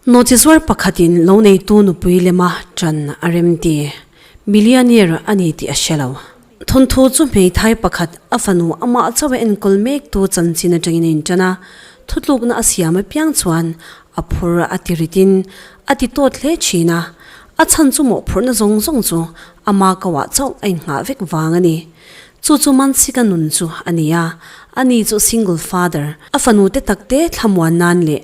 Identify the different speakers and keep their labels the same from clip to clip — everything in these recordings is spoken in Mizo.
Speaker 1: Nawhchizuar pakhatin lo neitu nupui lema ṭan a remti. Millionaire a ni tih a hre lo. Thawnthu chu hmeithai pakhat a fanu amah chauh a enkawl mektu chanchin aṭangin a inṭan a, thutlukna a siam apiang chuan a phur a ti ritin a ti tawt hle ṭhin a, a chhan chu mawhphurhna zawng zawng chu ama koah chauh a inngah vek vang a ni. Chu chu Mansika nun chu a ni a, ani chu single father, a fanu te takte thlamuan nan leh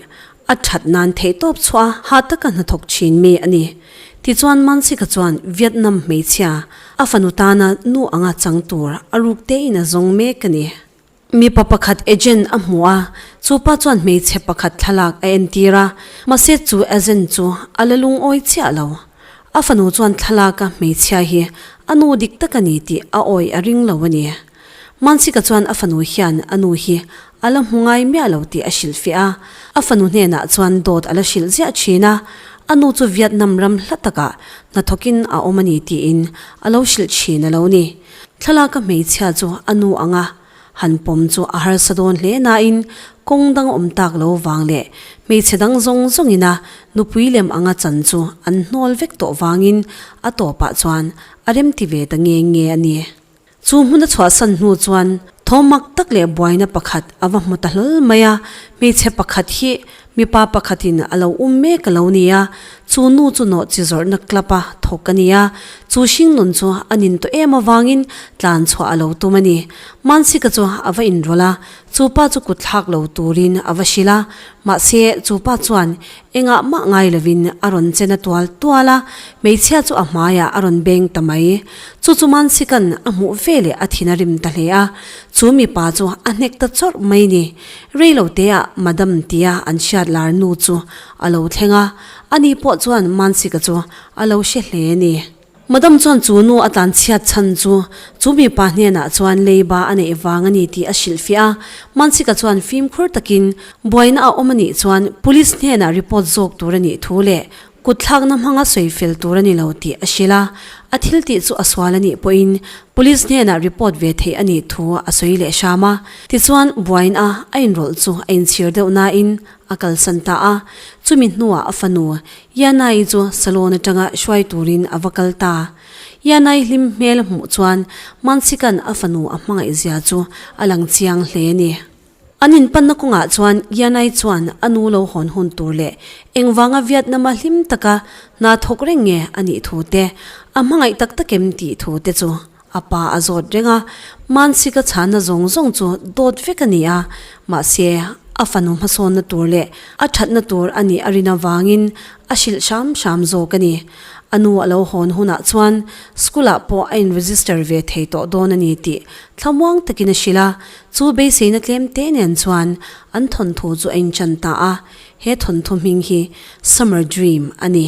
Speaker 1: A that nan theihtawp chhuah a ha taka hnathawk thin mi a ni. Tichuan Mansika chuan Vietnam hmeichhia a fanu tana nu anga chang tur a ruk tein a zawng mek a ni. Mipa pakhat agent a hmu a, chu pa chuan hmeichhe pakhat thlalak a entir a, mahse chu agent chu a la lungawi chiah lo. A fanu chuan thlalaka hmeichhia hi a nu dik tak a ni tih a awi a ring lo a ni. Mansika chuan a fanu hian a nu hi A la hmu ngai miah lo tih a hrilhfiah a, a fanu hnenah chuan dawt a la hrilh ziah thin a, a nu chu Vietnam ram hla takah hnathawkin a awm a ni tiin a lo hrilh thin a lo ni. Thlalaka hmeichhia chu a nu anga han pawm chu a harsa dawn hle nain kawng dang awm tak lo vang leh hmeichhe dang zawng zawngin a nupui lem anga chan chu an hnawl vek tawh vangin a tawpah chuan a remti ve ta nge nge a ni. Chu hmun a chhuahsan hnu chuan thawm mak tak leh buaina pakhat a va hmu ta hlawl mai a, hmeichhe pakhat hi mipa pakhatin a lo um mek a lo ni a, chu nu chu nawh chi zawrhna club a thawk a ni a, chu hringnun chu a nin tawh em avangin tlan chhuah a lo tum a ni. Mansika chu a va inrawlh a, chu pa chu kut thlak lo turin a va hrilh a, mahse chu pa chuan Engah mah ngai lovin a rawn chen a tual tual a, hmeichhia chu a hmaiah a rawn beng ta mai. Chu chu Mansikan a hmuh ve leh a thin a rim ta hle a, chu mipa chu a hnek ta chawrh mai ni. Rei lo teah Madam tia an hriat lar nu chu a lo thleng a, ani pawh chuan Mansika chu a lo hre hle ni. Madam chuan chu nu a tlan chhiat chhan chu chu mipa hnenah chuan leiba a neih vang a ni tih a hrilhfiah a. Mansika chuan fimkhur takin buaina a awm a nih chuan police hnenah report zawk tur a nih thu leh kutthlakna hmanga sawi fel tur a ni lo tih a hrilh a. A thil tih chu a sual a nih pawhin police hnenah report ve theih a nih thu a sawi leh hram a. Tichuan buaina a inrawlh chu a inchhir deuh nain a kalsan ta a. Chumi hnuah a fanu Yanai chu salon atanga hruai turin a va kal ta. Yanai hlim hmel a hmuh chuan Mansikan a fanu a hmangaih zia chu a lang chiang hle a ni. An inpanna kawngah chuan Yanai chuan a nu lo hawn hun tur leh engvanga Vietnam-a hlim taka hna thawk reng nge a nih thu te, a hmangaih tak tak em tih thu te chu a pa a zawt reng a. Mansika chhanna zawng zawng chu dawt vek a ni a, mahse a fanu hmasawnna tur leh a thatna tur a nih a rin avangin a hrilh hram hram zawk a ni. A nu a lo hawn hunah chuan school ah pawh a in register ve thei tawh dawn a ni tih thlamuang takin a hrilh a, chu beiseina tlem te nen chuan an thawnthu chu a inchan ta a, he thawnthu hming hi Summer Dream a ni.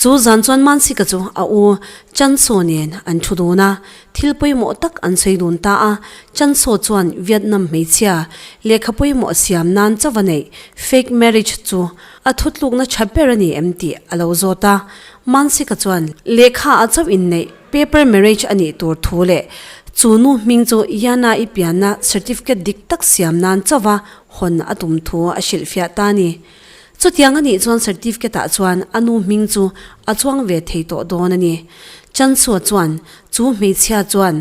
Speaker 1: Chu zan chuan Mansika chu a u Chanso nen an thu dun a, thil pawimawh tak an sawi dun ta a. Chanso chuan Vietnam hmeichhia lehkha pawimawh siam nan chauva neih fake marriage chu a thutlukna tha ber a ni em tih a lo zawt a. Mansika chuan lehkha a chauh inneih paper marriage a nih tur thu leh chu nu hming chu Yana i pianna certificate dik tak siam nan chauva hawn a tum thu a hrilhfiah ta a ni. Chutiang a nih chuan certificate ah chuan a nu hming chu a chuang ve thei tawh dawn a ni. Chansua chuan chu hmeichhia chuan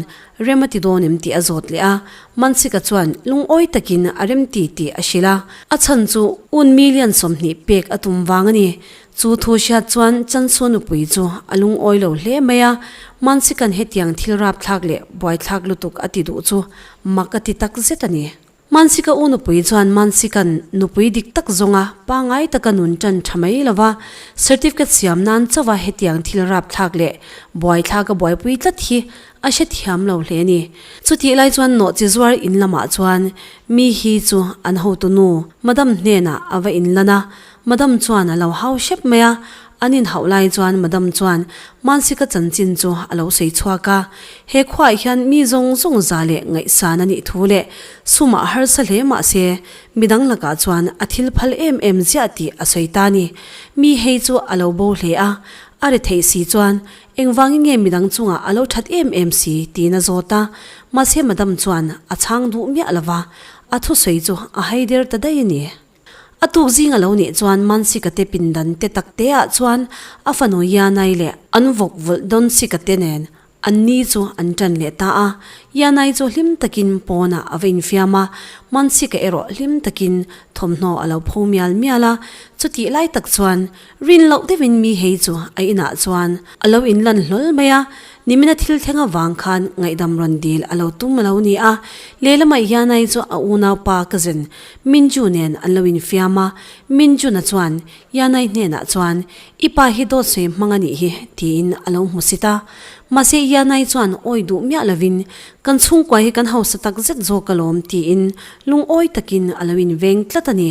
Speaker 1: rem a ti dawn em tih a zawt leh a, Mansika chuan lungawi takin a rem ti tih a hrilh a, a chhan chu un million 20 pek a tum vang a ni. Chu thu hriat chuan Chansua nupui chu a lungawi lo hle mai a, Mansika'n hetiang thil rapthlak leh buaithlak lutuk a ti duh chu mak a ti takzet a ni. Mansika u nupui chuan Mansikan nupui dik tak zawnga pangngai taka nun tan tha mai lova certificate siam nan chauha hetiang thil rapthlak leh buaithlak a buaipui tlat hi a hrethiam lo hle a ni. Chutih lai chuan nawhchi zuar in lamah chuan mi hi chu an hotu nu Madam hnenah a va inlan a, Madam chuan a lo hau hrep mai a, An inhauh lai chuan Madam chuan Mansika chanchin chu a lo sawi chhuak a, he khuaah hian mi zawng zawng za leh ngaihsan a nih thu leh sumah harsa hle mah se midang lakah chuan a thil phal em em ziah tih a sawi ta ni. Mi hei chu a lo bo hle a, a ri theih si chuan engvangin nge midang chungah a lo that em em si tiin a zawt a, mahse Madam chuan a chhang duh miah lova, a thusawi chu a haider ta daih a ni. A tuk zing a lo nih chuan Mansika te pindan te tak te ah chuan a fanu Yanai leh an vawk vulh Donsika te nen an ni chu an tan leh ta a. Yanai chu hlim takin pawnah a va infiam a, Mansika erawh hlim takin thawmhnaw a lo pho mial mial a. Chutih lai tak chuan Rin loh deuhin mi hei chu a inah chuan a lo inlan hlawl mai a, nimina thil thleng avang khan ngaihdam rawn dil a lo tum a lo ni a, lehlamah Yanai chu a unaupa cousin Minju nen an lo infiam a, Minjuna chuan Yanai hnenah chuan I pa hi dawt sawi hmang a nih hi tiin a lo hmu sit a, mahse Yanai chuan awi duh miah lovin kan chhungkua hi kan hausa tak zet zawk alawm tiin lungawi takin a lo inveng tlat a ni.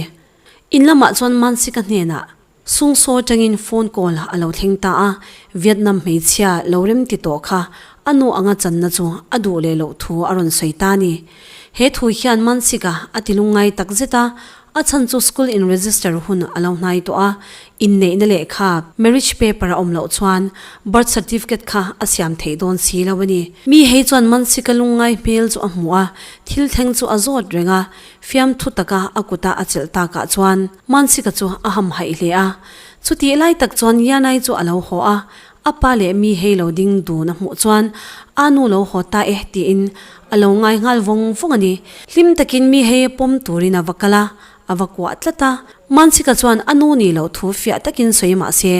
Speaker 1: In lamah chuan Mansika hnenah Sungsaw atangin phone call a lo thleng ta a, Vietnam hmeichhia lo rem ti tawh kha a nu anga channa chu a duh leh loh thu a rawn sawi ta a ni. He thu hian Mansika a ti lungngai tak zet a, a chhan chu school in register hun a lo hnai tawh a, inneihna lehkha marriage paper a awm loh chuan birth certificate kha a siam theih dawn si lo a ni. Mi hei chuan Mansika lungngai hmel chu a hmu a, thil thleng chu a zawt reng a, Fiamthu taka a kuta a chelh takah chuan Mansika chu a hamhaih hle a. Chutih lai tak chuan Yanai chu a lo haw a, a pa leh mi hei lo ding dun a hmuh chuan a nu lo haw ta e tiin a lo ngai nghal vawng vawng a ni. Hlim takin mi hei pawm turin a va kal a, a va kuah tlat a. Mansika chuan a nu nih loh thu fiah takin sawi mah se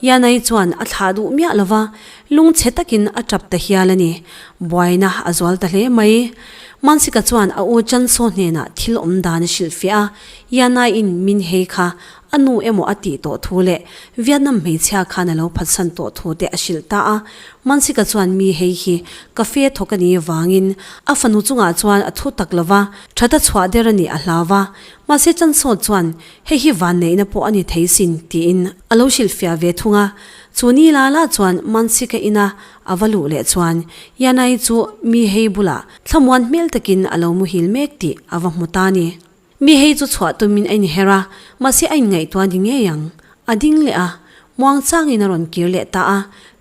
Speaker 1: Yanai chuan a thlah duh miah lo va, lungchhe takin a tap ta hial a ni. Buaina a zual ta hle mai. Mansika chuan a u Chansaw hnenah thil awm dan a hrilhfiah a, Yanaiin min hei kha a nu emaw a tih tawh thu leh Vietnam hmeichhia khan a lo phatsan tawh thu te a hrilh ta a. Mansika chuan mi hei hi cafe thawk a nih vangin a fanu chungah chuan a thu tak lo va, that a chhuah der a nih a hlau va. Mahse Chansaw chuan hei hi vanneihna pawh a ni thei sin tiin a lo hrilhfiah ve thung a. Chu ni la la chuan Mansika ina A va luh leh chuan Yanai chu mi hei bulah thlamuan hmel takin a lo muhil mek tih a va hmu ta ni. Mi hei chu chhuah tumin a inher a, mahse a inngaihtuah ni ngei ang. A ding leh a, muangchangin a rawn kir leh ta a.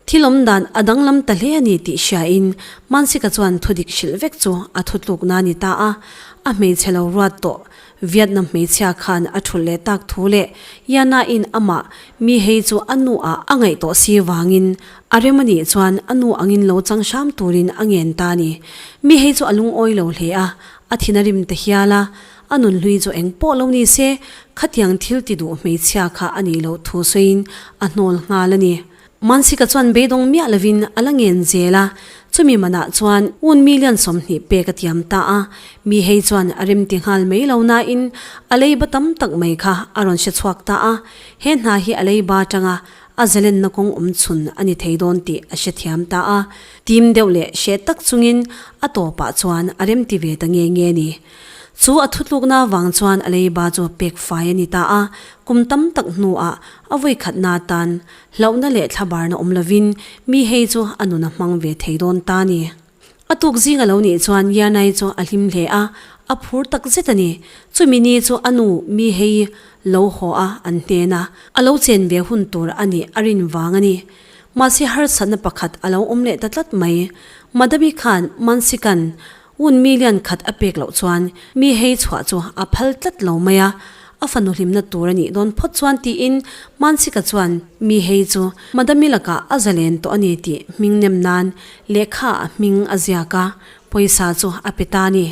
Speaker 1: Thil awm dan a danglam ta hle a ni tih hriain Mansika chuan thudik hrilh vek chu a thutlukna a ni ta a. A hmeichhe lo ruat tawh Vietnam hmeichhia khan a thulh leh tak thu leh Yana-in amah mi hei chu a nu ah a ngaih tawh si vangin a rem a nih chuan a nu angin lo chang hram turin a ngen ta a ni. Mi hei chu a lungawi lo hle a, a thin a rim ta hial a, a nun hlui chu eng pawh lo ni se khatiang thil ti duh hmeichhia kha a nih loh thu sawiin a hnawl nghal a ni. Mansika chuan beidawng miah lovin a la ngen zel a, chumi manah chuan un million 20 pek a tiam ta a. Mi hei chuan a remti nghal mai lo nain a leiba tam tak mai kha a rawn hre chhuak ta a, he hna hi a leiba atanga a zalenna kawng awm chhun a ni thei dawn tih a hrethiam ta a. Tim deuh leh hreh tak chungin a tawpah chuan a remti ve ta nge nge a ni. Chu a thutlukna vang chuan a leiba chu pek fai a ni ta a, kum tam tak hnuah a vawikhatna atan Hlauhna leh thlabarna awm lovin mi hei chu a nun a hmang ve thei dawn ta a ni. A tuk zing a lo nih chuan Yanai chu a hlim hle a, a phur tak zet a ni. Chumi ni chu a nu mi hei lo haw a an hnen a, a lo chen ve hun tur a nih a rin vang a ni. Mahse harsatna pakhat a lo awm leh ta tlat mai. Madami khan Mansikan Un million khat a pek loh chuan mi hei chhuah chu a phal tlat lo mai a, a fanu hlimna tur a nih dawn phawt chuan tiin Mansika chuan mi hei chu Madami lakah a zalen tawh a ni tih hming nem nan lehkha a hming a ziak a, pawisa chu a pe ta a ni.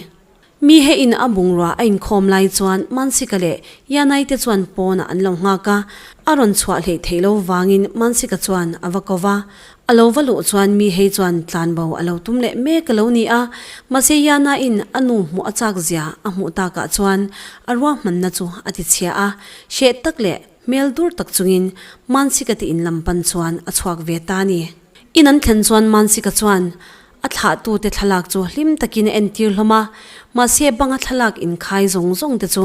Speaker 1: Mi heiin a bungrua a inkhawm lai chuan Mansika leh Yanai te chuan pawnah an lo nghak a, a rawn chhuah hleih theih lo vangin Mansika chuan a va ko va, A lo va luh chuan mi hei chuan tlanbo a lo tum leh mek a lo ni a, mahse Yana-in a nu hmuh a chak zia a hmuh takah chuan a ruahmanna chu a ti chhia a, hreh tak leh hmel dur tak chungin Mansika te in lam pan chuan a chhuak ve ta a ni. In an thlen chuan Mansika chuan A thlahtute thlalak chu hlim takin a entir hlawm a, mahse banga thlalak inkhai zawng zawng te chu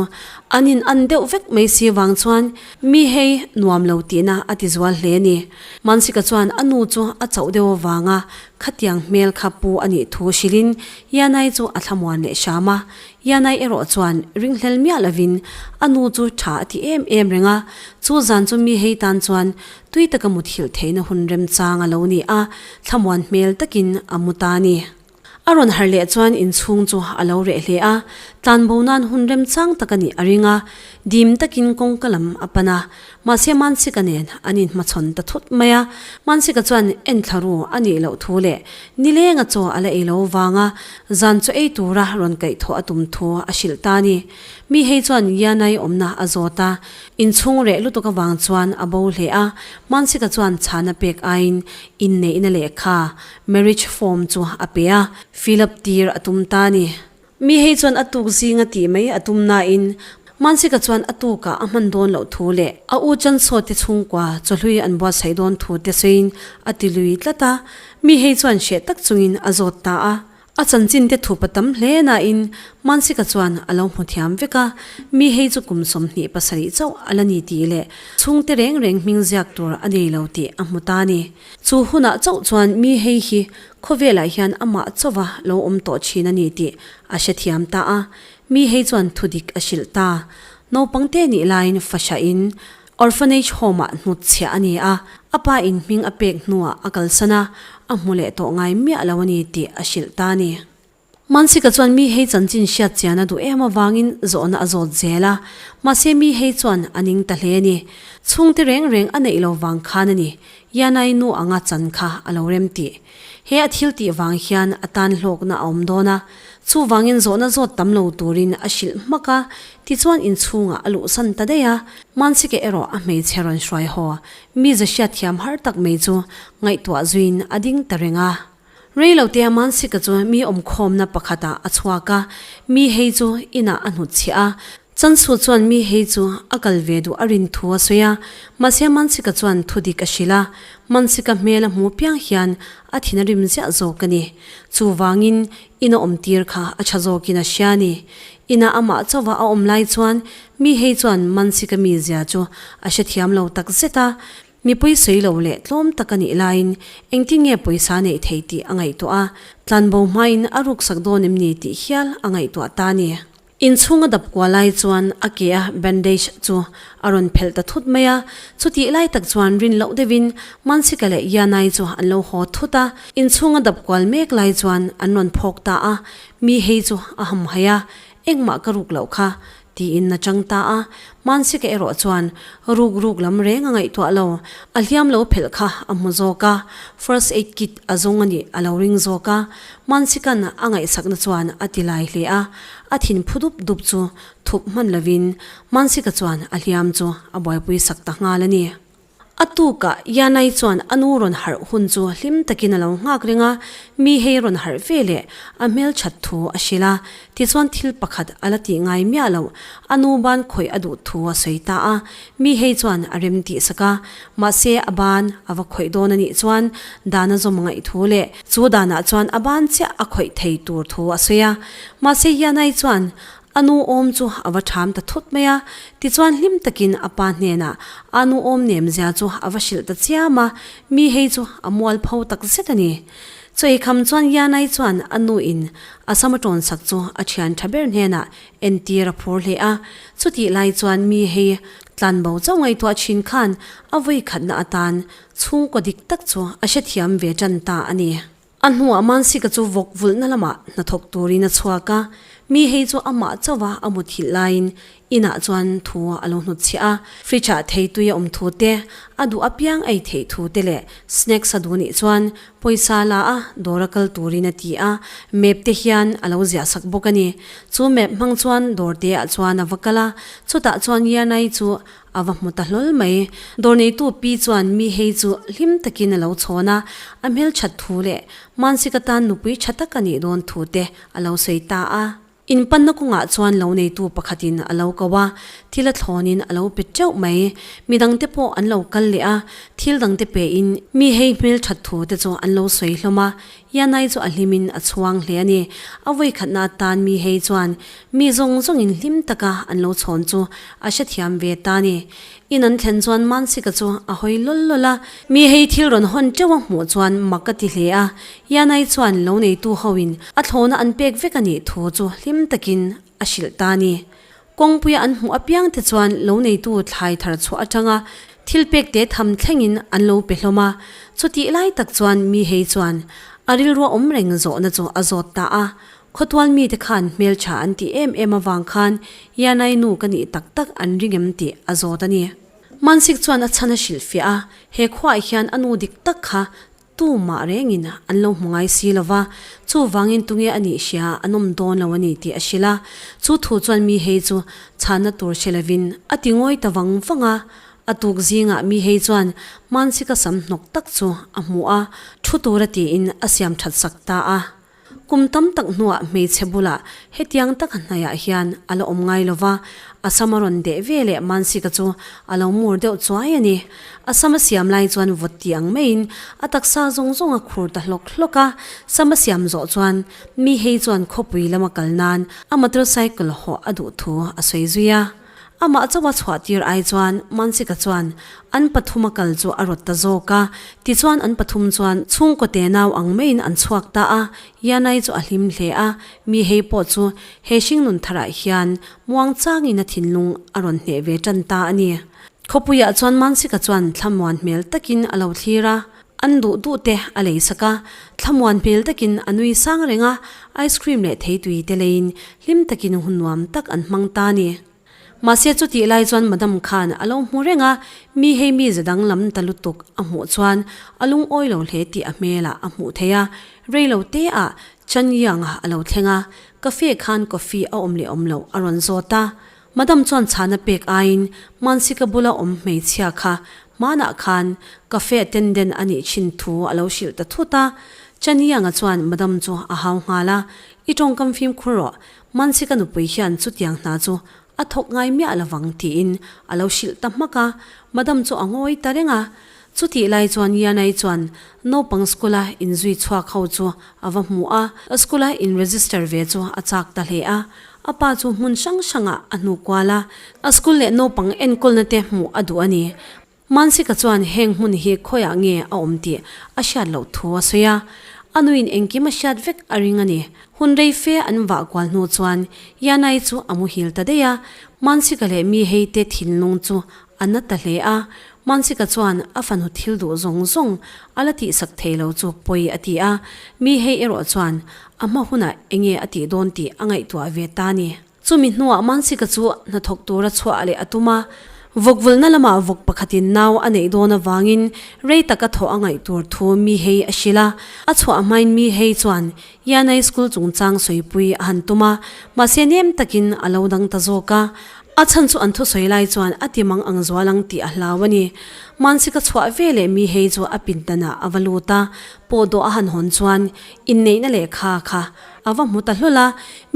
Speaker 1: an in an deuh vek mai si vang chuan mi hei nuam lo tihna a ti zual hle a ni. Mansika chuan a nu chu a chauh deuh avanga khatiang hmel kha pu a nih thu hrilhin Yanai chu a thlamuan leh hram a, Yanai erawh chuan ringhlel miah lovin a nu chu tha a ti em em reng a, chu zan chu mi hei tan chuan Tui taka muthilh theihna hun remchang a lo ni a, thlamuan hmel takin a mu ta a ni. A rawn harh leh chuan inchhung chu a lo reh hle a, tlanbo nan hun remchang tak a nih a ring a, dim takin kawngka lam a pan a. Mahse Mansika nen an inhmachhawn ta thut mai a, Mansika chuan enthla ru a nih loh thu leh nilenga chaw a la ei lo vanga zan chaw ei tura rawn kaihthawh a tum thu a hrilh ta a ni. Mi hei chuan Yanai awmna a zawt a, inchhung reh lutuk avang chuan a bo hle a, Mansika chuan chhana pek aiin inneihna lehkha, marriage form, chu a pe a, fill up tir a tum ta a ni. Mi hei chuan a tuk zinga tih mai a tum nain Mansika chuan a tukah a hman dawn loh thu leh a u Chansawte te chhungkua chawhlui an buatsaih dawn thu te sawiin a ti lui tlat a, mi hei chuan hreh tak chungin a zawt ta a. A chanchin te thup a tam hle nain Mansika chuan a lo hmu thiam vek a, mi hei chu kum 27 chauh a la ni tih leh chhungte reng reng hming ziak tur a nei lo tih a hmu ta a ni. Chu hunah chauh chuan mi hei hi Khawvelah hian amah chauva lo awm tawh thin a ni tih a hrethiam ta a, mi hei chuan thudik a hrilh ta. Naupangte nih laiin fahrahin Orphanage Home-ah hnutchhiah a ni a, a pa in hming a pek hnuah a kalsan a, a hmu leh tawh ngai miah lo a ni tih a hrilh ta a ni. Mansika chuan mi hei chanchin hriat chian a duh em avangin zawhna a zawt zel a, mahse mi hei chuan a ning ta hle a ni. Chhungte reng reng a neih lo vang khan a ni, Yanai nu anga chan kha a lo rem tih. He a thil tih vang hian a tan hlawkna a awm dawn a, chuvangin zawhna zawt tam lo turin a hrilh hmak a, tichuan inchhungah a luhsan ta daih a. Mansika erawh a hmeichhe rawn hruai haw, mi za hriatthiam har tak mai chu ngaihtuah zuiin a ding ta reng a. Reilotea Mansika chu mi awmkhawmna pakhatah a chhuak a, mi hei chu inah a hnutchhiah a. Chansu chuan mi hei chu a kal ve duh a rin thu a sawi a, mahse Mansika chuan thudik a hrilh a, Mansika hmel a hmu piang hian a thin a rim ziah zawk a ni. Chuvangin ina awm tir kha a tha zawkin a hria a ni. Ina amah chauva a awm lai chuan mi hei chuan Mansika mizia chu a hrethiam lo takzet a, Mipui sawi lo leh tlawm tak a nih laiin engtin nge pawisa neih thei tih a ngaihtuah a, tlanbo hmain a ruksak dawn em ni tih hial a ngaihtuah ta a ni. Inchhung a dap kual lai chuan a ke a bandage chu a rawn phelh ta thut mai a, chutih lai tak chuan rin loh deuhin Mansika leh Yanai chu an lo haw thut a, inchhung a dap kual mek lai chuan an rawn phawk ta a, mi hei chu a hamhaih a, engmah ka ruk loh kha Tiin a chang ta a, Mansika erawh chuan ruk ruk lam reng a ngaihtuah lo, a hliam lo phelh kha a hmu zawk a, first aid kit a zawng a nih a lo ring zawk a, Mansika'n a ngaihsakna chuan a ti lai hle a, a thin phu dup dup chu thup hman lovin Mansika chuan a hliam chu a buaipui sak ta nghal a ni. A tukah Yanai chuan a nu rawn harh hun chu hlim takin a lo nghak reng a, mi hei rawn harh ve leh a hmelthat thu a hrilh a, tichuan thil pakhat a la tih ngai miah loh, a nu ban khawih a duh thu a sawi ta a, mi hei chuan a rem tih sak a, mahse a ban a va khawih dawn a nih chuan dan a zawm ngaih thu leh chu danah chuan a ban chiah a khawih thei tur thu a sawi a, mahse Yanai chuan A nu awm chu a va ṭham ta thut mai a, tichuan hlim takin a pa hnenah a nu awm nem zia chu a va hrilh ta chiam a, mi hei chu a mual pho tak zet a ni. Chaweikham chuan Yanai chuan a nu in a sam a ṭawn sak chu a ṭhian ṭha ber hnenah entir a phur hle a, chutih lai chuan mi hei tlanbo chauh ngaihtuah ṭhin khan a vawi khatna atan chhungkaw dik tak chu a hrethiam ve ṭan ta a ni. A hnuah Mansika chu vawk vulhna lamah hnathawk turin a chhuak a, mi hei chu amah chauha a muthilh laiin inah chuan thu a lo hnutchhiah a, fridge ah thei tui a awm thu te, a duh apiang ei theih thu te leh snacks a duh nih chuan pawisa la a dawr a kal turin a ti a, map te hian a lo ziah sak bawk a ni. Chu map hmang chuan dawr te ah chuan a va kal a, chutah chuan Yanai chu A va hmu ta hlawl mai. Dawr neitu pi chuan mi hei chu hlim takin a lo chhawn a, a hmelthat thu leh Mansika tan nupui tha tak a nih dawn thu te a lo sawi ta a. Inpanna kawngah chuan lo neitu pakhatin a lo ko a, thil a thlawnin a lo pe teuh mai. Midangte pawh an lo kal leh a, thil dangte pein mi hei hmelthat thu te chu an lo sawi hlawm a, Yanai chu a hlimin a chhuang hle a ni. A vawikhatna atan mi hei chuan mi zawng zawngin hlim taka an lo chhawn chu a hrethiam ve ta a ni. In an thlen chuan Mansika chu a hawi lawl lawl a, mi hei thil rawn hawn teuh a hmuh chuan mak a ti hle a. Yanai chuan lo neitu hoin a thlawna an pek vek a nih thu chu hlim takin a hrilh ta a ni. Kawngpuia an hmuh apiang te chuan lo neitu thlai thar chhuah atanga thil pek te tham thlengin an lo pe hlawm a. Chutih lai tak chuan mi hei chuan. A rilrua awm reng zawhna chu a zawt ta a. Khawtual mite khan hmeltha an tih em em avang khan Yanai nu ka nih tak tak an ring em tih a zawt a ni. Mansik chuan a chhan a hrilhfiah a, he khuaah hian a nu dik tak kha Tumah rengin an lo hmu ngai si lo va, chuvangin tunge a nih hria an awm dawn lo a ni tih a hrilh a. Chu thu chuan mi hei chu chhanna tur hre lovin a ti ngawi ta vang vang a. A tuk zingah mi hei chuan Mansika sam hnawk tak chu a hmu a, thu tura tiin a siam that sak ta a. Kum tam tak hnuah hmeichhe bulah hetiang taka hnaiah hian a la awm ngai lo va, a sam a rawn deh ve leh Mansika chu a lo mur deuh chuai a ni. A sam a siam lai chuan vawt ti ang maiin a taksa zawng zawng a khur ta hlawk hlawk a, sam a siam zawh chuan mi hei chuan khawpui lama kal nan a motorcycle hawh a duh thu a sawi zui a. Amah chauha chhuah tir ai chuan Mansika chuan an pathuma kal chu a rawt ta zawk a, tichuan an pathum chuan chhungkaw te nau ang maiin an chhuak ta a, Yanai chu a hlim hle a, mi hei pawh chu he hringnun tharah hian muang changin a thinlung a rawn hneh ve tan ta a ni. Khawpuiah chuan Mansika chuan thlamuan hmel takin a lo thlir a, an duh duh te a lei sak a, thlamuan hmel takin a nui sang reng a, ice cream leh theitui te leiin hlim takin hun nuam tak an hmang ta a ni. Mahse chutih lai chuan Madam khan a lo hmu reng a, mi hei mi ze danglam ta lutuk a hmuh chuan a lungawi lo hle tih a hmelah a hmuh theih a, rei lo te ah Chan Yang a lo thleng a, cafe khan coffee a awm leh awm loh a rawn zawt a. Madam chuan chhana pek aiin Mansika bula awm hmeichhia kha hmanah khan cafe attendant a nih thin thu a lo hrilh ta thut a. Chan Yang-a chuan Madam chu a hau nghal a, I tawngkam fimkhur rawh, Mansika nupui hian chutiang hna chu a thawk ngai miah lovang tiin a lo hrilh ta hmak a. Madam chu a ngawi ta reng a. Chutih lai chuan Yanai chuan naupang school-a inzui chhuak ho chu a va hmu a, school-a in-register ve chu a chak ta hle a. A pa chu hmun hrang hrangah a hnu kual a, a school leh naupang enkawlna te hmuh a duh a ni. Mansika chuan heng hmun hi khawiah nge a awm tih a hriat loh thu a sawi a, a nuin engkim a hriat vek a ring a ni. Hun rei fe an vah kual hnu chuan Yanai chu a muhil ta daih a, Mansika leh mi hei te thinlung chu a na ta hle a, Mansika chuan a fanu thil duh zawng zawng a la tihsak thei lo chu pawi a ti a, mi hei erawh chuan a hma hunah enge a tih dawn tih a ngaihtuah ve ta a ni. Chumi hnuah Mansika chu hnathawk tura chhuah leh a tum a, vawkvulna lamah vawk pakhatin nau a neih dawn avangin rei taka thawh a ngaih tur thu mi hei a hrilh a. A chhuah hmain mi hei chuan Yanai School chungchang sawipui a han tum a, mahse nem takin a lo dang ta zawk a. A chhan chu an thusawi lai chuan a ti mang ang zual ang tih a hlau a ni. Mansika chhuah ve leh mi hei chu a pindanah a va lut a, pawhdawh a han hawn chuan inneihna lehkha kha A va hmu ta hlawl a,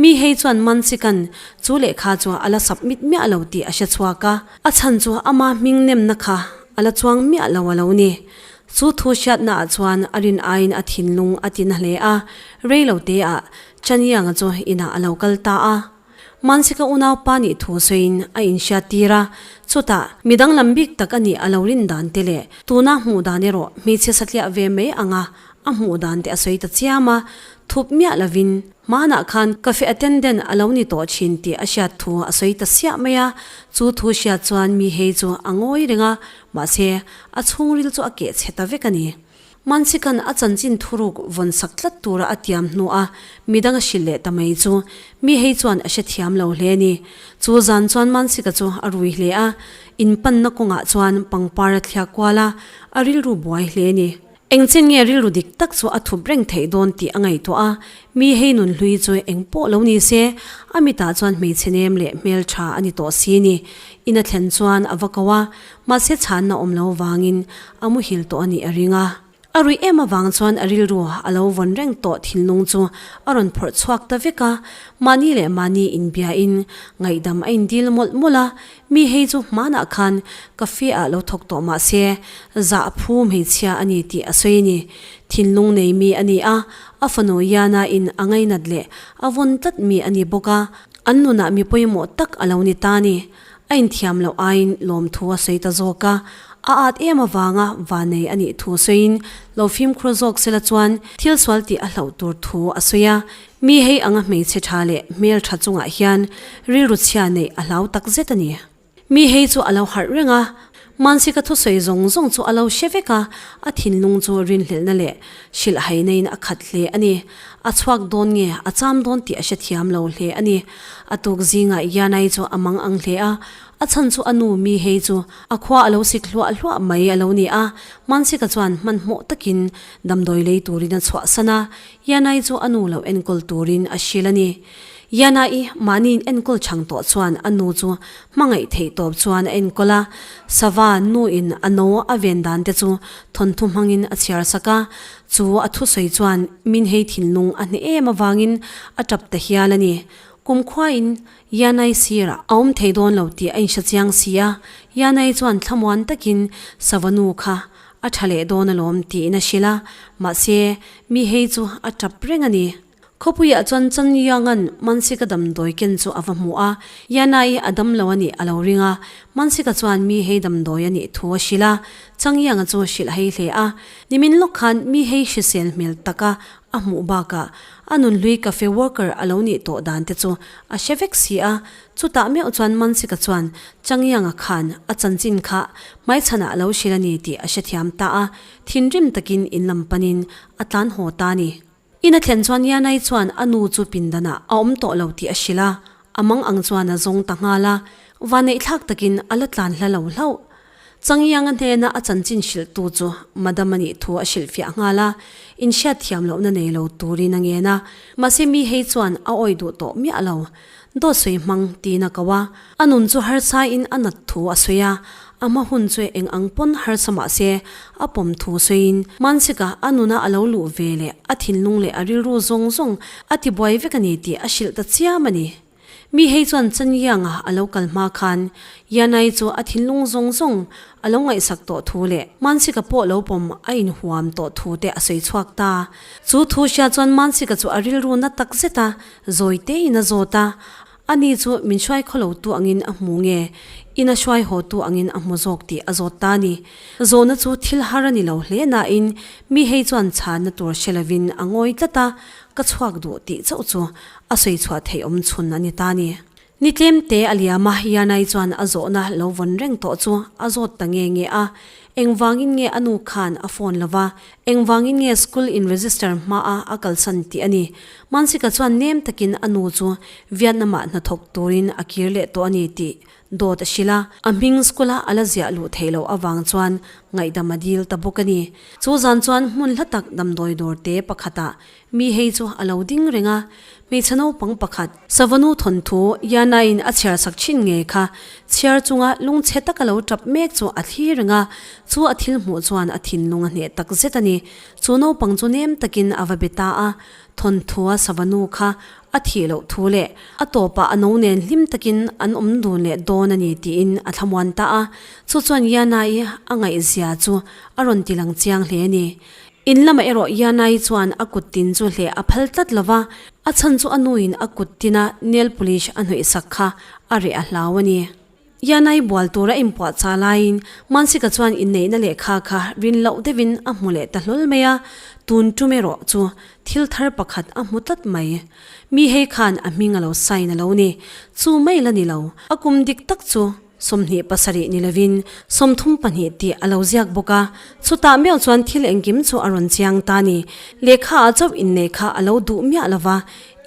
Speaker 1: mi hei chuan Mansikan chu lehkha chu a la submit miah lo tih a hre chhuak a, a chhan chu ama hming nemna kha a la chuang miah lo a lo ni. Chu thu hriatna ah chuan a rin aiin a thinlung a ti na hle a, rei lo te ah Chanianga chu inah a lo kal ta a. Mansika unaupa nih thu sawiin a inhriat tir a, chutah mi danglam bik tak a nih a lo rin dan te leh tuna hmuh dan erawh hmeichhe satliah ve mai anga a hmuh dan te a sawi ta chiam a, thup miah lovin hmanah khan cafe attendant a lo ni tawh thin tih a hriat thu a sawi ta siah mai a, chu thu hriat chuan mi hei chu a ngawi reng a, mahse a chhungril chu a keh chhe ta vek a ni. Mansikan a chanchin thuruk vawn sak tlat tura a tiam hnuah midang a hrilh leh ta mai chu mi hei chuan a hrethiam lo hle a ni. Chu zan chuan Mansika chu a rui hle a, in panna kawngah chuan pangpar a thliak kual a, a rilru buai hle a ni. Engchen nge rilru dik tak chu a thup reng theih dawn tih a ngaihtuah a, mi hei nun hlui chu eng pawh lo ni se, a mitah chuan hmeichhe nem leh hmeltha a ni tawh si ni. In a thlen chuan a va ko a, Mahse chhanna awm lo vangin a muhil tawh a nih a ring a. A ruih em avang chuan a rilru a lo vawn reng tawh thinlung chu a rawn phawrh chhuak ta vek a. Mahni leh mahni inbiain ngaihdam a indil mawlh mawlh a. Mi hei chu hmanah khan cafe ah lo thawk tawh mahse zah phu hmeichhia a ni tih a sawi a ni. Thinlung nei mi a ni a, a fanu Yana in a ngainat leh a vawn tlat mi a ni bawk a. An nunah mi pawimawh tak a lo ni ta a ni. A inthiam loh aiin lawmthu a sawi ta zawk a, a at em avanga vanei a nih thu sawiin lo fimkhur zawk sela chuan thil sual tih a hlauh tur thu a sawi a, mi hei anga hmeichhe tha leh hmel tha chungah hian rilru chhia neih a hlau tak zet a ni. Mi hei chu a lo harh reng a. Mansika thusawi zawng zawng chu a lo hre vek a, a thinlung chu rinhlelhna leh hrilhhaina in a khat hle a ni. A chhuak dawn nge a cham dawn tih a hrethiam lo hle a ni. A tuk zingah Yanai chu a mang ang hle a, a chhan chu a nu mi hei chu a khua a lo sik hluah hluah mai a lo ni a. Mansika chuan hmanhmawh takin damdawi lei turin a chhuahsan a, Yanai chu a nu lo enkawl turin a hrilh a ni. Yana-i mahniin enkawl chhang tawh chuan a nu chu hmangaih theih tawp chuan a enkawl a, Sava nuin a no a ven dan te chu thawnthu hmangin a chhiar sak a, chu a thusawi chuan min hei thinlung a hneh em avangin a tap ta hial a ni. Kumkhuain Yanai sirah a awm thei dawn lo tih a inhre chiang si a, Yanai chuan thlamuan takin Sava nu kha a tha leh dawn alawm tiin a hrilh a, mahse mi hei chu a tap reng a ni. Khawpuiah chuan Chan Yuanga'n Mansika damdawi ken chu a va hmu a, Yana-i a dam lo a nih a lo ring a, Mansika chuan mi hei damdawi a nih thu a hrilh a, Chang Yang-a chu hrilh hei hle a, nimin lawk khan mi hei hrisel hmel taka a hmuh bakah a nunhlui cafe worker a lo nih tawh dan te chu a hre vek si a, chutah meuh chuan Mansika chuan Chang Yang-a khan a chanchin kha hmaichhanah a lo hrilh a ni tih a hrethiam ta a, thinrim takin in lam panin a tlan haw ta a ni. In a thlen chuan Yanai chuan a nu chu pindanah a awm tawh lo tih a hrilh a, a mang ang chuan a zawng ta nghal a, vaneihthlak takin a la tlan hla lo hlauh. Changianga hnena a chanchin hrilhtu chu Madam a nih thu a hrilhfiah nghal a, inhriat thiam lohna nei lo turin a ngen a, mahse mi hei chuan a awih duh tawh miah lo. Dawt sawi hmang tiin a ko a, a nun chu harsa in a nat thu a sawi a, a hma hun chu eng ang pawn harsa mah se a pawm thu sawiin Mansika a nuna a lo luh ve leh a thinlung leh a rilru zawng zawng a ti buai vek a ni tih a hrilh ta chiam a ni. Mi hei chuan Changianga a lo kal hma khan Yanai chu a thinlung zawng zawng a lo ngaihsak tawh thu leh Mansika pawh lo pawm a inhuam tawh thu te a sawi chhuak ta. Chu thu hria chuan Mansika chu a rilru na tak zet a, Zawi tein a zawt a, ani chu min hruai khaw lo tu angin a hmu nge, ina hruai haw tu angin a hmu zawk tih a zawt ta a ni. Zawhna chu thil har a ni lo hle nain mi hei chuan chhanna tur hre lovin a ngawi tlat a, ka chhuak duh tih chauh chu a sawi chhuah theih awm chhun a ni ta a ni. Ni tlem te a liam a, Yanai chuan a zawhna lo vawn reng tawh chu a zawt ta nge nge a, engvangin nge a nu khan a phone lo va, engvangin nge school in register hmaa a kalsan tih a ni. Mansika chuan nem takin a nu chu Vietnam-ah hnathawk turin a kir leh tawh a ni tih dawt a hrilh a, a hming school-a a la ziah luh theih loh avang chuan ngaihdam a dil ta bawk a ni. Chu zan chuan hmun hla tak damdawi dawr te pakhatah Mi hei chu a lo ding reng a, hmeichhe naupang pakhat, Savanu thawnthu Yana-in a chhiar sak thin nge kha, chhiar chunga lungchhe taka lo tap mek chu a thlir reng a, chu a thil hmuh chuan a thinlung a hneh tak zet a ni. Chu naupang chu nem takin a va be ta a, thawnthua Savanu kha a thih loh thu leh a tawpah a no nen hlim takin an awm dun leh dawn a ni tiin a thlamuan ta a, chu chuan Yana-i a ngaihzia chu a rawn tilang chiang hle a ni. In lamah erawh Yanai chuan a kut tin chu hleh a phal tlat lo va, a chhan chu a nuin a kut tina nail polish a hnawih sak kha a reh a hlau a ni. Yanai bual tura inpuah chah laiin Mansika chuan inneihna lehkha kha rin loh deuhin a hmu leh ta hlawl mai a, tun tum erawh chu thil thar pakhat a hmu tlat mai. Mi hei khan a hming a lo sign a lo ni. Chu mai la ni lo, a kum dik tak chu 27 ni lovin 32 tih a lo ziak bawk a, chutah meuh chuan thil engkim chu a rawn chiang ta a ni. Lehkha ah chauh inneih kha a lo duh miah lova,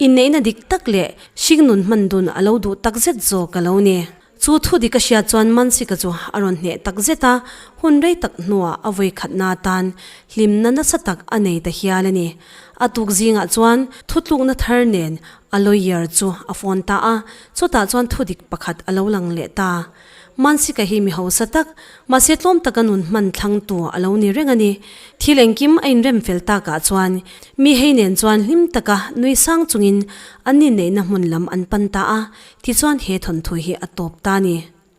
Speaker 1: inneihna dik tak leh hringnun hman dun a lo duh tak zet zawk a lo ni. Chu thu dik a hriat chuan Mansika chu a rawn hneh tak zet a, hun rei tak hnuah a vawi khatna atan hlimna nasa tak a nei ta hial a ni. A tuk zingah chuan thutlukna thar nen A lawyer chu a phone ta a, chutah chuan thudik pakhat a lo lang leh ta. Mansika hi mi hausa tak, mahse tlawm taka nun hman thlangtu a lo ni reng a ni. Thil engkim a inrem fel takah chuan mi hei nen chuan hlim taka nui sang chungin an inneihna hmun lam an pan ta a, tichuan he thawnthu hi a tawp ta a ni.